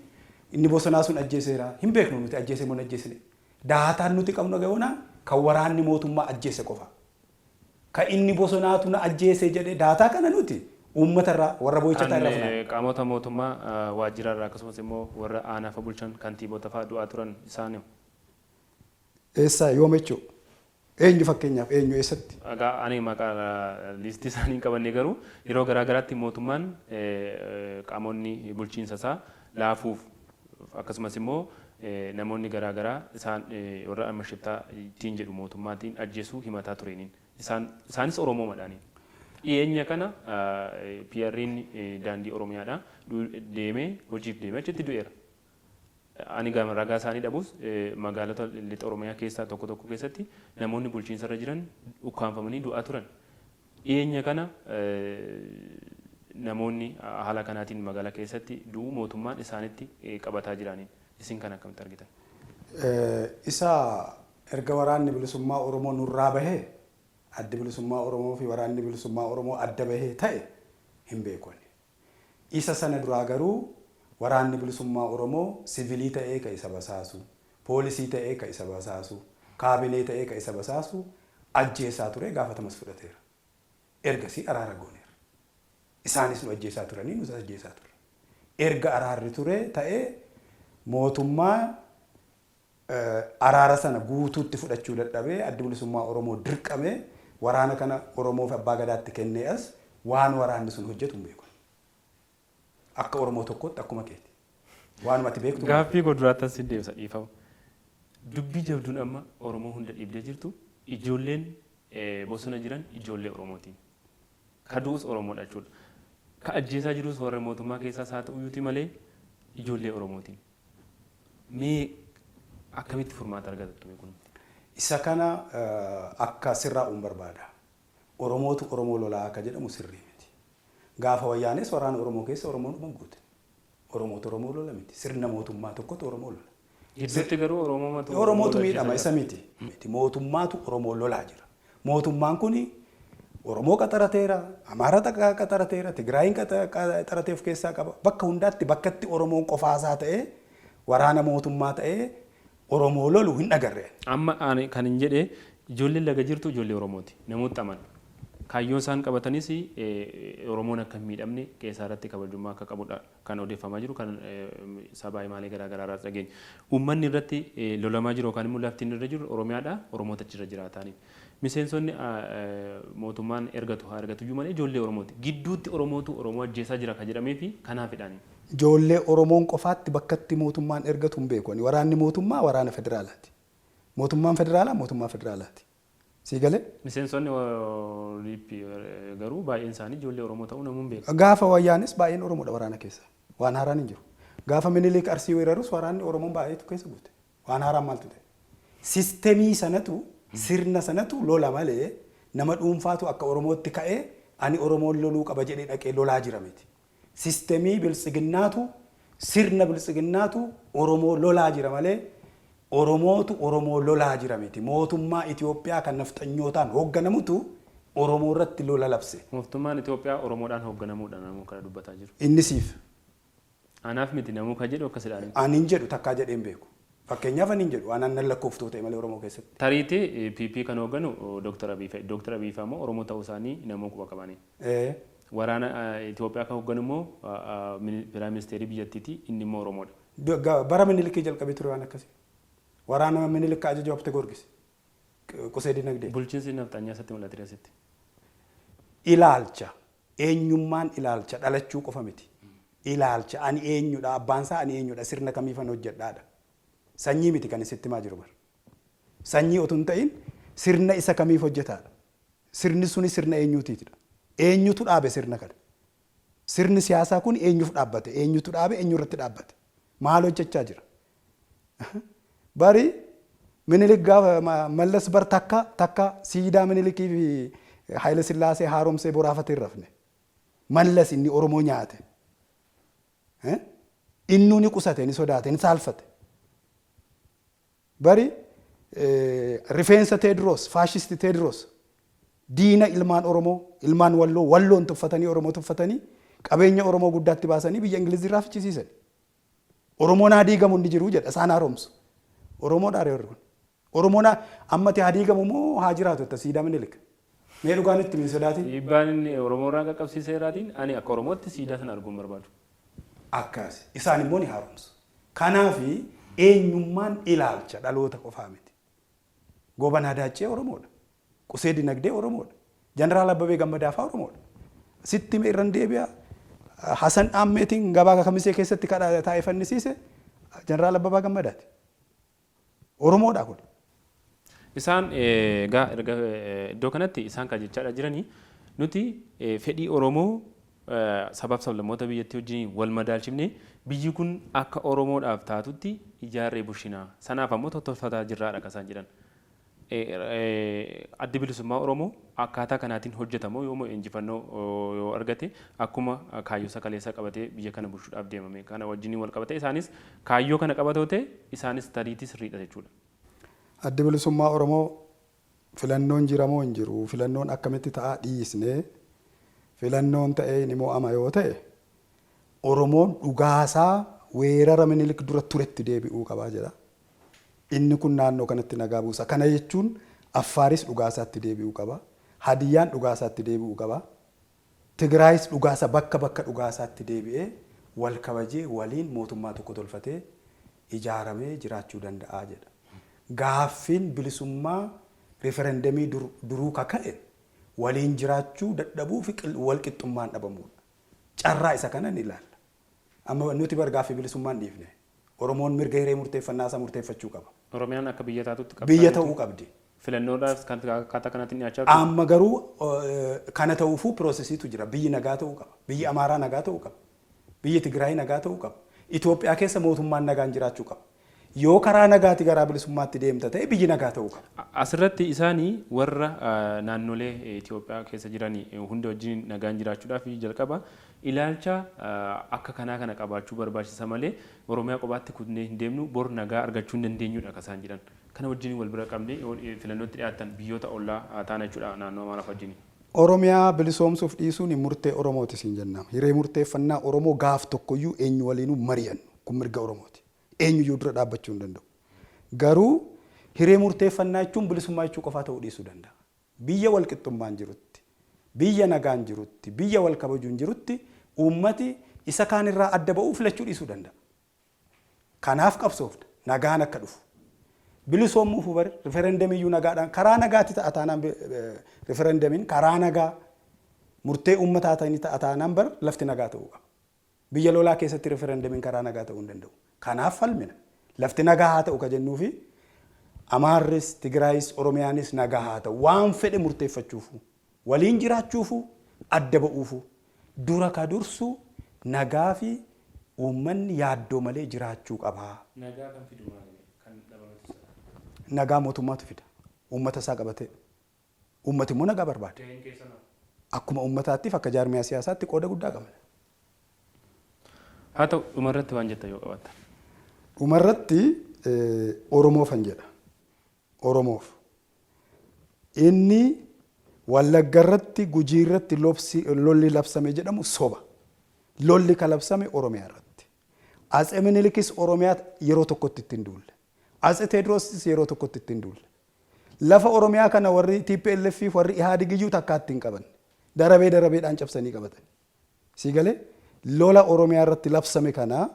[SPEAKER 2] inni bosonaa sun ajjeeseera, hin beeknu nuti ajjeese moo hin ajjeesine. Dataan nuti qabnu gahoona kan waraanni mootummaa ajjeese qofa. Kan inni bosonaatu na ajjeese jedhe data kana nuti uummata irraa, warra boo'ichataa irraa funaanna.
[SPEAKER 1] Kan qaamota mootummaa waajjira irraa, akkasumas immoo warra aanaa fa bulchan, kantiibota fa'aa du'aa turan isaani.
[SPEAKER 2] Eessaa, yoom jechuudha? Eenyu fakkeenyaaf, eenyu, eessatti?
[SPEAKER 1] Egaa ani maqaa liistii isaanii hin qabanne, garuu yeroo garaa garaatti mootummaan qaamonni bulchiinsa isaa laafuuf, akkasumas immoo namoonni garaa garaa isaan warra amma shiftaa ittiin jedhu mootummaatiin ajjeesuu himataa tureeniin. Isaanis Oromoo madhaaniin. Dhiyeenya kana PR'n daandii Oromiyaadha deemee, hojiif deemee achitti du'eera. Ani gama ragaa isaanii dhabus, magaalota lixa Oromiyaa keessaa tokko tokko keessatti namoonni bulchiinsa irra jiran ukkaanfamanii du'aa turan. Dhiyeenya kana namoonni haala kanaatiin magaalaa keessatti du'uu mootummaan isaanitti qabataa jiraniin. Isin kan akkamitti argitan?
[SPEAKER 2] Isa erga Waraanni Bilisummaa Oromoo nurraa bahee, Addi Bilisummaa Oromoo fi Waraanni Bilisummaa Oromoo adda bahee ta'e hin beeku. Isa sana duraa garuu Waraanni Bilisummaa Oromoo sivilii ta'ee ka isa basaasu, poolisii ta'ee ka isa basaasu, kaabinee ta'ee ka isa basaasu ajjeesaa ture, gaafatamas fudhateera. Ergasii araara gooneera. Isaanis nu ajjeesaa turanii, nus ajjeesaa turre. Erga araarri ture ta'ee mootummaa araara sana guutuutti fudhachuu dadhabee, Addi Bilisummaa Oromoo dirqamee waraana kana Oromoo fi Abbaa Gadaatti kennee as waan waraanni sun hojjetu hin beeku. Akka Oromoo tokkootti akkuma keeti. Waanuma ati beektu.
[SPEAKER 1] Gaaffii koo duraatti as deebisa, dhiifama. Dubbii jabduun amma Oromoo hunda dhiibdee jirtu, ijoolleen bosona jiran ijoollee Oromootiin. Ka du'us Oromoodha jechuudha. Ka ajjeesaa jirus warra mootummaa keessaas haa ta'uyyuuti malee ijoollee Oromootiin. Mee akkamitti furmaata argata kun?
[SPEAKER 2] Isa kana akka sirraa'uun barbaada. Oromootu Oromoo lolaa akka jedhamu sirrii miti. Gaafa wayyaanes waraana Oromoo keessa Oromoon dhuman guute. Oromootu Oromoo lola miti. Sirna mootummaa tokkotu Oromoo lola.
[SPEAKER 1] Gidduutti garuu Oromootu
[SPEAKER 2] Oromootu miidhama isa miti. Mootummaatu Oromoo lolaa jira. Mootummaan kun Oromoo qaxarateera, Amaara qaxarateera, Tigraayin qaxaratee of keessaa qaba. Bakka hundaatti bakkatti Oromoon qofaasaa ta'ee waraana mootummaa ta'ee Oromoo lolu hin agarre.
[SPEAKER 1] Amma ani kan hin jedhe ijoolleen laga jirtu ijoollee Oromooti. Namoota amanu. Kaayyoon isaan qabatanis Oromoon akka hin miidhamne qeessaa irratti kabajummaa akka qabudha kan odeeffamaa jiru kan sabaa himaalee garaa garaa irraa dhageenya. Uummanni irratti lolamaa jiru yookaan immoo lafti inni irra jiru Oromiyaadha. Oromoota achirra jiraataniin. Miseensonni mootummaan ergatu haa ergatu iyyuu malee ijoollee Oromooti. Gidduutti Oromootu Oromoo ajjeesaa jira kan jedhamee fi kanaafidhaan.
[SPEAKER 2] Ijoollee Oromoon qofaatti bakkatti mootummaan ergatu hin beeku. Waraanni mootummaa waraana federaalaati. Mootummaan federaalaa mootummaa federaalaati. Sii galee?
[SPEAKER 1] Miseensonni ODP garuu baay'een isaanii ijoollee Oromoo ta'uu namuun beeku.
[SPEAKER 2] Gaafa wayyaanis baay'een Oromoodha waraana keessa. Waan haaraan hin jiru. Gaafa Minilik Arsii weerarus waraanni Oromoon baay'eetu keessa guute. Waan haaraan maaltu ta'e? Sistemii sanatu sirna sanatu lola malee nama dhuunfaatu akka Oromootti ka'ee ani Oromoon loluu qaba jedhee dhaqee lolaa jira miti. Sistemii biltsiginnaatu sirna biltsiginnaatu Oromoo lolaa jira malee Oromootu Oromoo lolaa jira miti. Mootummaa Itoophiyaa kan nafxanyootaan hoogganamutu Oromoo irratti lola labse.
[SPEAKER 1] Mootummaan Itoophiyaa Oromoodhaan hoogganamuudha namuu kana dubbataa jiru.
[SPEAKER 2] Inni siif.
[SPEAKER 1] Anaaf miti namuu kan jedhu akkasidhaan.
[SPEAKER 2] Ani hin jedhu takkaa jedhee hin beeku. Fakkeenyaaf ani hin jedhu anaan nan lakkooftuu ta'e malee Oromoo keessatti.
[SPEAKER 1] Tariitii PP kan hoogganu Dr. Abiy fa'i. Dr. Abiy fa'a immoo Oromoo ta'uu isaanii namuu quba qabanii. Waraana Itoophiyaa kan hoogganu immoo Piraayim Ministeerii biyyattiiti inni immoo Oromoodha.
[SPEAKER 2] Bara Minilikii jalqabee ture waan akkasii. Waraana Minilik ajaju Habte Goorgis. Qusee dinagdee.
[SPEAKER 1] Bulchiinsi nafxanyaa isatti mul'ate asitti.
[SPEAKER 2] Ilaalcha. Eenyummaan ilaalcha dhalachuu qofa miti. Ilaalcha ani eenyudha abbaan isaa ani eenyudha sirna kamiifan hojjedhaadha. Sanyii miti kan isitti himaa jiru bara. Sanyii otoo hin ta'in sirna isa kamiif hojjetaadha. Sirni suni sirna eenyuutiitidha. Eenyutu dhaabe sirna kana? Sirni siyaasaa kun eenyuuf dhaabbate? Eenyutu dhaabe? Eenyu irratti dhaabbate? Maal hojjechaa jira? Bari Minilik gaafa Mallas bar takka takka siidaa Minilikii fi Haayile Sillaasee haaromsee boraafatee hin rafne. Mallas inni Oromoo nyaate. Innuu ni qusate, ni sodaate, ni saalfate. Bari rifeensa Teediroos, faashisti Teediroos diina ilmaan Oromoo, ilmaan Walloo, Walloon tuffatanii Oromoo tuffatanii qabeenya Oromoo guddaatti baasanii biyya Ingilizii irraa fichisiisan. Oromoon haa diigamu inni jiru jedha isaan haaromsu. Oromoodha warri kun. Oromoon ammati haa diigamu moo haa jiraatu jetta siidaa Minilik. Mee dhugaan itti hin sodaatin.
[SPEAKER 1] Dhiibbaan inni Oromoo irraa qaqqabsiiseeraatiin ani akka Oromootti siidaa sana arguu hin barbaadu.
[SPEAKER 2] Akkas. Isaan immoo ni haaromsu. Kanaafi eenyummaan ilaalcha dhaloota qofaa miti. Goobanaa Daaccee Oromoodha. Qusee Dinagdee Oromoodha. Jeneraal Abbabee Gammadaa fa'aa Oromoodha. Sitti hime irran deebi'a. Hasan Dhaammeetiin gabaa Kamisee keessatti kadhaa taa'ee fannisiise Jeneraal Abbabaa Gammadaati. Oromoodha kun.
[SPEAKER 1] Isaan egaa erga iddoo kanatti isaan kan jechaadha jiranii nuti fedhii Oromoo sabaaf sablammoota biyyattii wajjin wal madaalchifnee biyyi kun akka Oromoodhaaf taatutti ijaarree bulchina. Sanaaf ammoo tottolfataa jirraadha kan isaan jedhan. Addi Bilisummaa Oromoo akkaataa kanaatiin hojjetamoo yoo injifannoo yoo argate akkuma kaayyoo isa kaleessa qabatee biyya kana bulchuudhaaf deemame kana wajjin wal qabate isaanis kaayyoo kana qabatoo ta'e isaanis tariitii sirriidha jechuudha.
[SPEAKER 2] Addi Bilisummaa Oromoo filannoon jira moo hin jiru filannoon akkamitti ta'aa dhiisnee filannoon ta'ee ni mo'ama yoo ta'e Oromoon dhugaasaa weerara Minilik dura turetti deebi'uu qabaa jedha. Inni kun naannoo kanatti nagaa buusa. Kana jechuun Affaaris dhugaasaatti deebi'uu qaba. Hadiyyaan dhugaasaatti deebi'uu qaba. Tigraayis dhugaasa bakka bakka dhugaasaatti deebi'ee wal kabajee waliin mootummaa tokko tolfatee ijaaramee jiraachuu danda'a jedha. Gaaffiin bilisummaa riferendemii duruu kaka'e waliin jiraachuu dadhabuu fi wal qixxummaan dhabamuudha. Carraa isa kana ni ilaalla. Amma nuti bar gaaffii bilisummaa hin dhiifne. Oromoon mirga hiree murteeffannaa isaa murteeffachuu qaba.
[SPEAKER 1] Oromiyaan akka biyya taatutti qabsaa'aa
[SPEAKER 2] Biyya
[SPEAKER 1] jirti.
[SPEAKER 2] ta'uu qabdi.
[SPEAKER 1] Filannoodhaaf kan akkaataa kanaatiin dhiyaachaa jiru.
[SPEAKER 2] Amma garuu kana ta'uufuu piroosesiitu jira. Biyyi nagaa ta'uu qaba. Biyyi Amaaraa nagaa ta'uu qaba. Biyyi Tigraay nagaa ta'uu qaba. Itoophiyaa keessa mootummaan nagaan jiraachuu qaba. Yoo karaa nagaati garaa bilisummaatti deemta ta'e biyyi nagaa ta'uu qaba.
[SPEAKER 1] Asirratti isaanii warra naannolee Itoophiyaa keessa jiran hunda wajjin nagaan jiraachuudhaaf jalqaba ilaalcha akka kanaa kana qabaachuu barbaachisa malee Oromiyaa qobaatti kutnee hin deemnu bor nagaa argachuu hin dandeenyudha akka isaan jedhan. Kana wajjin wal bira qabnee yoo filannootti dhiyaatan biyyoota ollaa taana jechuudha naannoo Amaaraa wajjin.
[SPEAKER 2] Oromiyaa bilisoomsuuf dhiisuun murtee Oromooti siin jennaan. Hiree murteeffannaa Oromoo gaaf tokkoyyuu eenyu waliinuu mari'annu kun mirga Oromooti. Eenyuyyuu dura dhaabbachuu hin danda'u. Garuu hiree murteeffannaa jechuun bilisummaa jechuu qofaa ta'uu dhiisuu danda'a. Biyya wal qixxummaan jirutti, biyya nagaan jirutti, biyya wal kabajuun jirutti uummati isa kaanirraa adda ba'uu filachuu dhiisuu danda'a. Kanaaf qabsoofna nagaan akka dhufu. Bilisoomuuf bari riferendemiyyuu nagaadhaan karaa nagaatti ta'a taanaan riferendemiin karaa nagaa murtee uummataa ta'anii ta'a taanaan bar lafti nagaa ta'uu qaba. Biyya lolaa keessatti riferendemiin karaa nagaa ta'uu hin danda'u. Kanaaf falmina. Lafti nagaa haa ta'u ka jennuufi Amaarris, Tigraayis, Oromiyaanis nagaa haa ta'u. Waan fedhe murteeffachuufu, waliin jiraachuufu, adda ba'uufu dura ka dursu nagaa fi uummanni yaaddoo malee jiraachuu qaba.
[SPEAKER 1] Nagaa kan fidu maali? Kan dhabamatu isa.
[SPEAKER 2] Nagaa mootummaatu fida. Uummata isaa qabatee. Uummati immoo nagaa barbaada.
[SPEAKER 1] Gaheen keessan hoo?
[SPEAKER 2] Akkuma uummataattiif akka jaarmiyaa siyaasaatti qooda guddaa qabna.
[SPEAKER 1] Haa ta'u dhumarratti waan jettan yoo qabaattan.
[SPEAKER 2] Dhumarratti Oromoofan jedha. Oromoof. Inni Wallagga irratti Gujii irratti lolli labsame jedhamu soba. Lolli ka labsame Oromiyaa irratti. Atse Minilikis Oromiyaa yeroo tokkotti ittiin duulle. Atse Teedroosis yeroo tokkotti ittiin duulle. Lafa Oromiyaa kana warri TPLF fi warri Ihaadig iyyuu takkaatti hin qabanne. Darabee darabeedhaan cabsanii qabatan. Sii galee lola Oromiyaa irratti labsame kana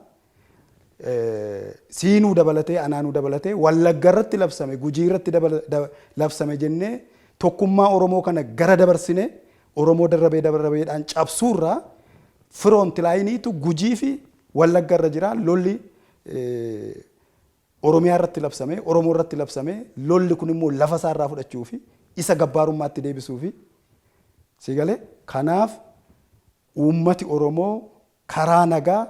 [SPEAKER 2] siinuu dabalatee anaanuu dabalatee Wallagga irratti labsame Gujii irratti labsame jennee tokkummaa Oromoo kana gara dabarsine Oromoo darabee darabeedhaan cabsuurraa front laayiniitu Gujii fi Wallagga irra jira lolli Oromiyaa irratti labsame Oromoo irratti labsame lolli kun immoo lafa isaa irraa fudhachuu fi isa gabbaarummaatti deebisuu fi sii galee kanaaf uummati Oromoo karaa nagaa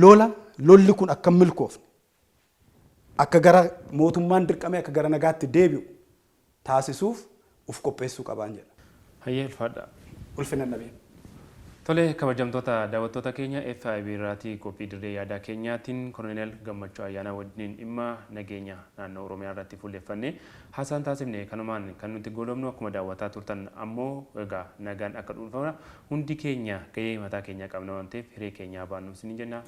[SPEAKER 2] lola lolli kun akka hin milkoofne akka gara mootummaan dirqamee akka gara nagaatti deebi'u taasisuuf uf qopheessuu qabaan jedha.
[SPEAKER 1] Hayyee ulfaadhaa.
[SPEAKER 2] Ulfina nabii.
[SPEAKER 1] Tole kabajamtoota daawwattoota keenya FIB irraatii qophii dirree yaadaa keenyaatiin Koloneel Gammachuu Ayyaanaa wajjin dhimma nageenya naannoo Oromiyaa irratti fuulleffannee haasaan taasifne kanumaan kan nuti goolabnu akkuma daawwataa turtan ammoo egaa nagaan akka dhuunfamna hundi keenya gahee mataa keenyaa qabna waan ta'eef hiree keenyaa baannu isiniin jenna.